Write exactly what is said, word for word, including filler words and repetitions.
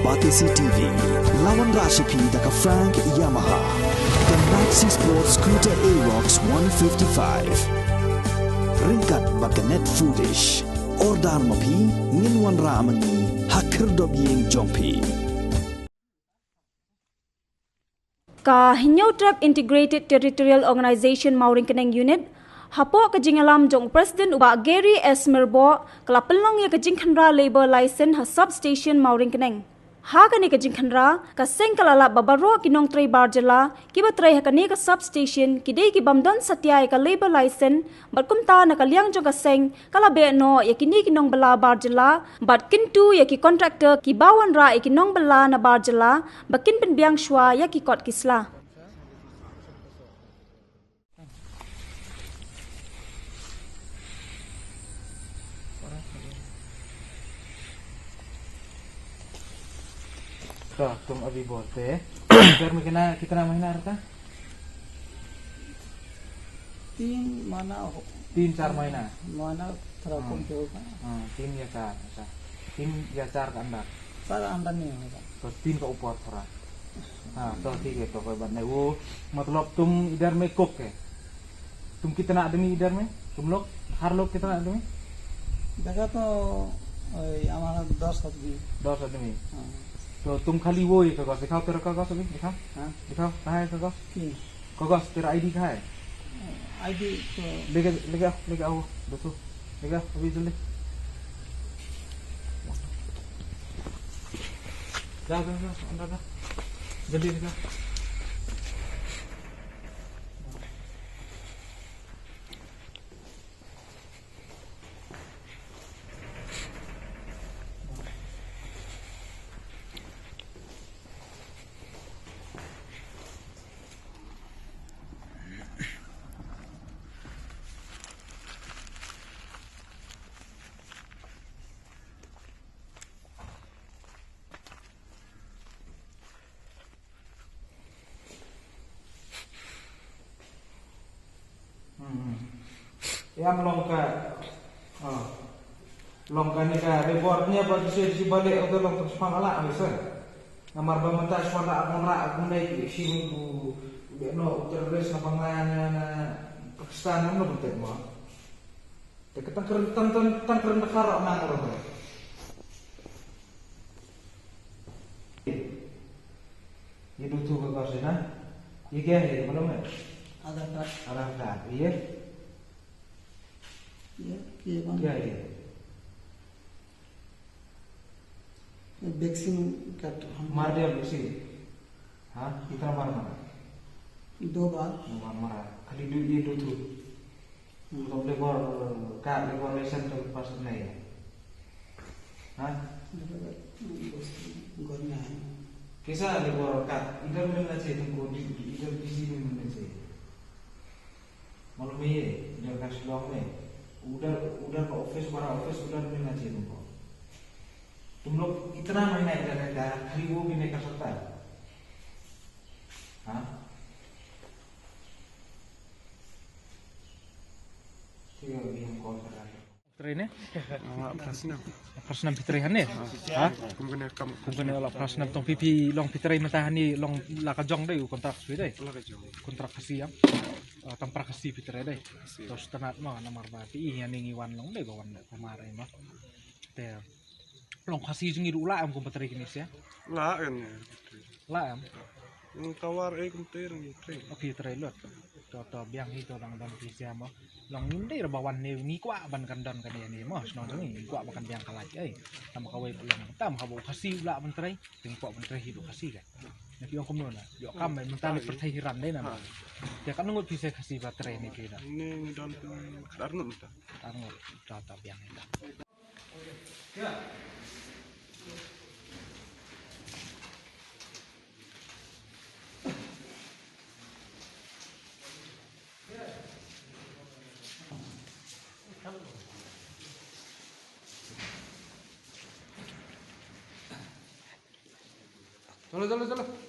Batesi T V, la wanrah sha phi da ka Frank Yamaha, ka Maxi Sport Scooter Aerox one fifty-five. Ryngkat bad ka Net Foodish. Order ma phi, ngin wanrah ma ngi ha khyrdop ïing jong phi. Ka Hynñiewtrep Integrated Territorial Organization Mawryngkneng Unit, hapoh ka jingïalam jong u President u Bah Gary S Myrboh, ka la pynlong ïa ka jingkhynra labour license ha Substation Mawryngkneng. Ha kane ka jingkhynra, ka seng ka la lap ba baroh ki nongtrei bar jylla kiba trei ha kane ka Substation ki dei ki bym don satia ïa ka labour license, bad kumta na ka liang jong ka seng ka la beh noh ïa kine ki nongbylla bar jylla, bad kyntu ïa ki contractor kiba wanrah ïa ki nongbylla na bar jylla ba kin pynbiang shuwa ïa ki kot ki sla. तो तुम अभी बोलते हैं, घर में कितना, कितना महीना रहता? तीन महीना हो। तीन चार महीना? महीना थोड़ा हाँ। कम तो होगा। हाँ, तीन या चार, ऐसा। तीन या चार का अंदर। चार अंदर नहीं होगा। तो तीन का ऊपर थोड़ा। हाँ, तो ठीक है, तो कोई बात नहीं। वो, मतलब, तुम इधर में कुक है? तुम कितना आदमी इधर में? तुम लोग, हर लोग कितना आदमी? देखा तो, ओए, हमारा दस आदमी। दस आदमी? हाँ। तो तुम खाली वो ही कागज दिखाओ, तेरा कागज अभी दिखाओ। हाँ। दिखाओ, कहाँ है कागज? की? कागज, तेरा आईडी कहाँ है? आईडी तो लेके, लेके आओ, लेके आओ, दो ठो। लेके आओ, अभी जल्दी। जा, जा, जा, अंदर जा। जल्दी लेके आओ। Hmm, hmm. Ïa, long ka, oh. Long kane ka rebor nia ba dise dise bale, oto long ka spang ala, bisa. Namar ba mynta shuwa da akon ra akon dei ki shi bu, bu, no, terrorist na Bangla na, na Pakistan, no, betul mo. Te ka tang kren, tang, tang, tang kren da ka rok nang rok. Ye du tu ka kos na? Ye kya hai, मालूम है? आधार कार्ड। आधार कार्ड, ये? ये, ये बन- क्या है ये? ये वैक्सीन कार्ड हम- मार दिया वैक्सीन? हाँ, कितना बार मारा? दो बार। दो बार मारा। खाली दो, ये दो ठो। मतलब लेबर कार्ड, लेबर लाइसेंस तो पास नहीं है। हाँ? लेबर, घर में है। कैसा लेबर कार्ड? इधर मिलना चाहिए तुमको, इधर किसी में मिलना चाहिए। मालूम है ये, इधर का शिलोंग में, उधर, उधर का ऑफिस, बड़ा ऑफिस उधर मिलना चाहिए तुमको। तुम लोग इतना महीना इधर रहता है, खाली वो भी नहीं कर सकता है? हाँ? ठीक है, अभी हम कॉल कर रहे हैं। Trei ne? Ah, Prasnam. Prasnam phi trei hangne? Ha? Kum kane kam. Kum kane la Prasnam tong phi phi long phi trei mynta hangne long la ka jong dei u kontrak sui dei. La ka jong. Kontrak Khasi ïa. Ah, tang pra Khasi phi trei dei. Khasi. To sngewtynnat mo namar ba phi ïa ngi wan long dei ba wan dei pamar ai mo. Te long Khasi jong ngi ruh la em kum phi trei kine sia. La em. La em. Ngi tawar ei kum trei ngi trei. Oke, trei lut. To, to biang hi to dang don phi sia mo. Long ngim dei ra ba wan ne ngi kwah ban kan don kane ne mo shnong jong ngi kwah ban kan biang ka lait ei. Tam kawei long tam haba u Khasi u lah ban trei. Te ngi kwah ban trei hi da u Khasi ka. Na phi ong kumno na. Ïoh kam mynta ne pyrthei hi ran dei na. Te katno ngut phi sa Khasi ba trei ne phi da. Ne ngi don phi ar ngut mynta. Ar ngut. To, to biang hi to. चलो, चलो, चलो।